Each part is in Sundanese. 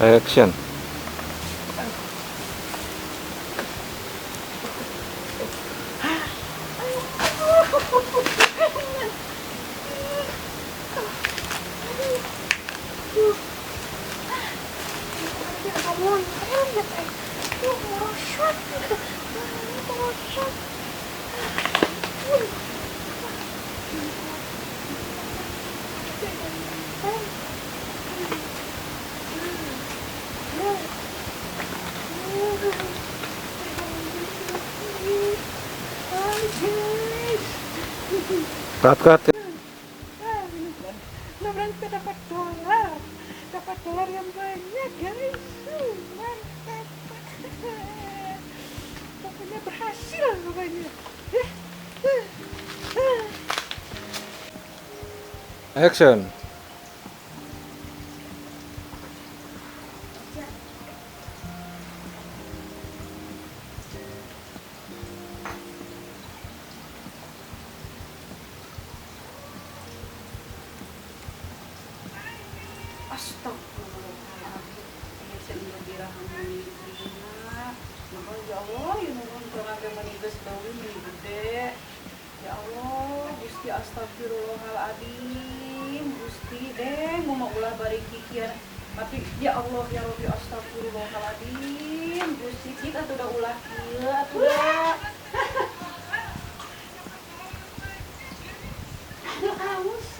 Action. Cut, cut. Mudah-mudahan kita dapat dolar yang banyak, guys. Mantap. Pokoknya berhasil pokoknya. Action. Astagfirullahaladzim. Ini saya birahan mimitina. Maka ya Allah, ya nurun kurang agak meniges bau ini gede. Ya Allah, Gusti astagfirullahaladzim. Gusti deh, mau ulah bari kikir. Tapi ya Allah, ya Rabbi astagfirullahaladzim. Gusti cik atuh da ulah kieu atuh da. Aduh, aus.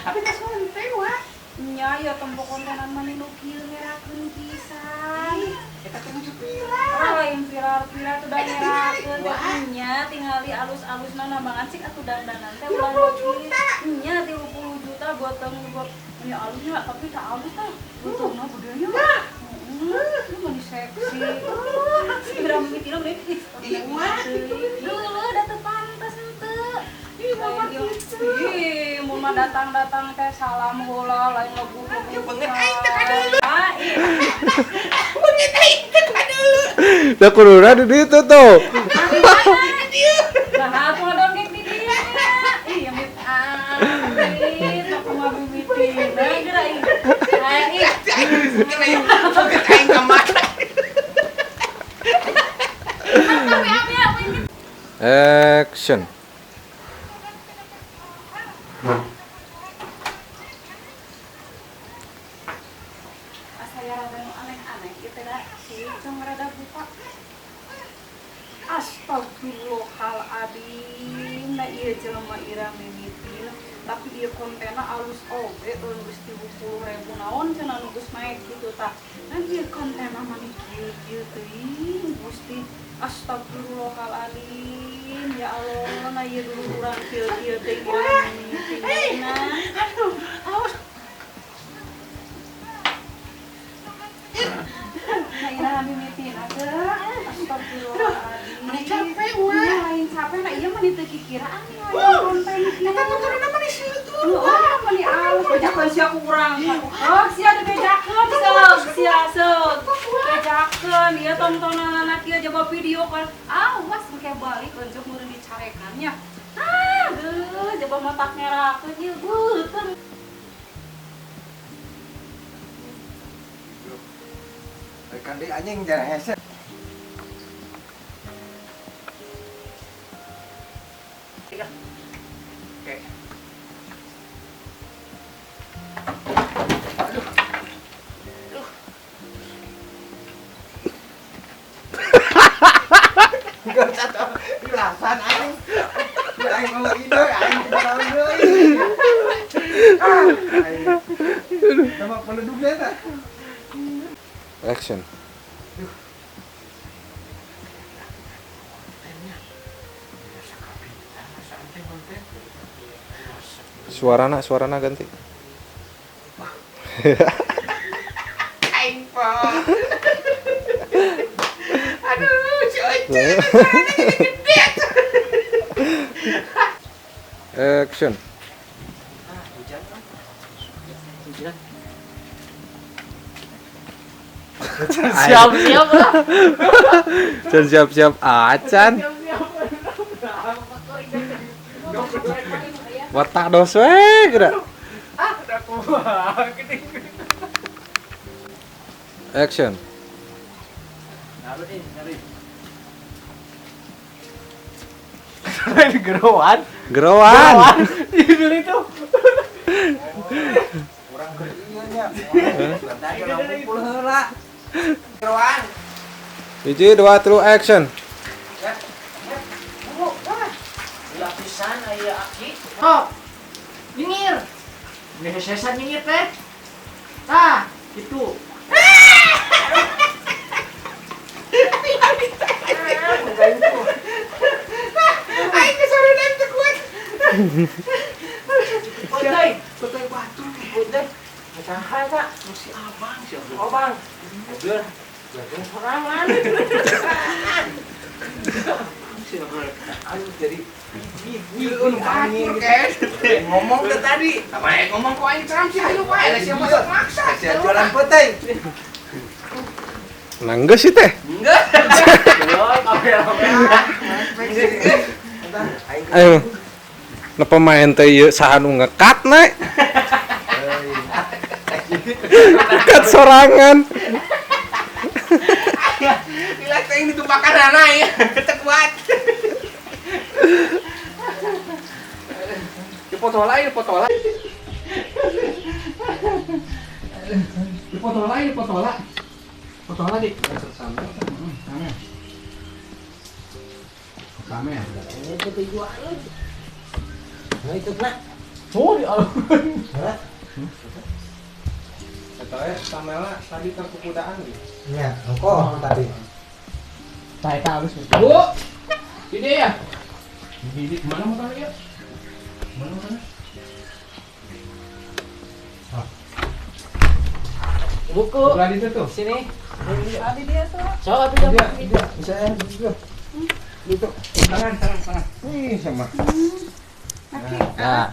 Tapi tas konten wah. Nya ya tempo kontenan mani nu kieu ngerakeun pisan. Eta teh nuju viral. Ah, lain viral-viral tuh da Eta tingali, ngerakeun wah. Nya tingali alus-alusna nambangan cik atuh dangdanan teh ulah 30 juta. Nya 30 juta botong buat meni alusnya tapi tak alus tah. Botongna bedanya. Nah. Heeh, meni seksi. Segera mimitina meni. Ih, wah. Leuleut da teu pantes henteu. Ih, mama gitu. Ih, mun mah datang-datang teh salam heula lain leguh-leguh. Ya, beungeut aing teh kadeuleu. Ah, ih. Beungeut aing teh kadeuleu. Da kuduna di ditu tuh. Nah, atuh ngadongeng di dieu. Ih, yang mit ah. Ih, tok mah mimitina geura ih. Ah, ih. Beungeut aing ka mana? Tapi abi abi. Action. Asa ya rada nu aneh-aneh ieu teh da si tong rada buka. Astagfirullahaladzim, nah ieu jelema ira mimitina, tapi ieu kontenna alus oge euy geus 30.000 naon cenah nu geus naik kitu tah. Nah ieu kontenna mani kieu-kieu teuing Gusti. Astagfirullahaladzim, ya Allah, nah ieu dulu urang kieu-kieu teuing ira mimitina. Aduh, aus. Nah ira mimitina teh. Astagfirullahaladzim. Meni capek wah. Iya, lain capek, nah iya meni teu kikiraan nih aya konten kieu. Eta tuturna meni seueur Wah, wah. meni alus bejakeun sia ku urang. Oh, sia dibejakeun seug, sia seug. Bejakeun ieu tontonanana kieu coba video kan. Awas engke balik unjuk meureun dicarekannya. Ah, deuh, coba matak ngerakeun ieu beuteung. Rekan deui anjing jangan hese. Oke. Aduh. Aduh. Enggak satu jelasan anjing. Aing mau ide, aing mau deui. Ah, aing. Sama penduduknya tah. Action. Suarana, suarana ganti. Aing po. Aduh, si Oce suaranya jadi gede. Action. Ah, hujan kan? Hujan. Siap-siap lah. Can siap-siap acan. Watak dos we geura. Ah, udah kumaha gede. Action. Geroan. Geroan. Judul itu. Kurang ke ieu nya. Tadi heula. Geroan. 1, 2, 3, action. Lapisan aya aki. Oh. Nyengir. Ngehesesan nyengir teh. Tah, gitu. Aing kesorenan teu kuat. Peuteuy, Peuteuy batu. peuteuy. Saha eta? Si abang si Oh, Bang. Bener. Bener sorangan. Si aduh jadi ngomong ke tadi. Apa ngomong kok aing ceram sih hayu wae lah sia masuk maksa. Sia jualan peuteuy. Nangges sih teh. Enggak. Ayo. Nah pemain teh ieu saha nu ngekat na. Cut sorangan. Gila teh ini tumpakan anak ya. Teu kuat. Dipoto lain, dipoto lain. Dipoto lain, dipoto lain. Foto lagi. Rame. Rame. Nah itu nak. Oh di alun. Eta we Samela tadi terkukudaan gitu. Iya, engko tadi. Tah eta halus. Bu. Ini ya. Ini mana motornya ya? Mana motornya? Buku. Belah itu tuh. Sini. Abi dia tuh. So, abi dia. Dia bisa ya juga. Itu. Tangan, tangan, tangan. Ih, sama. Aki. Nah.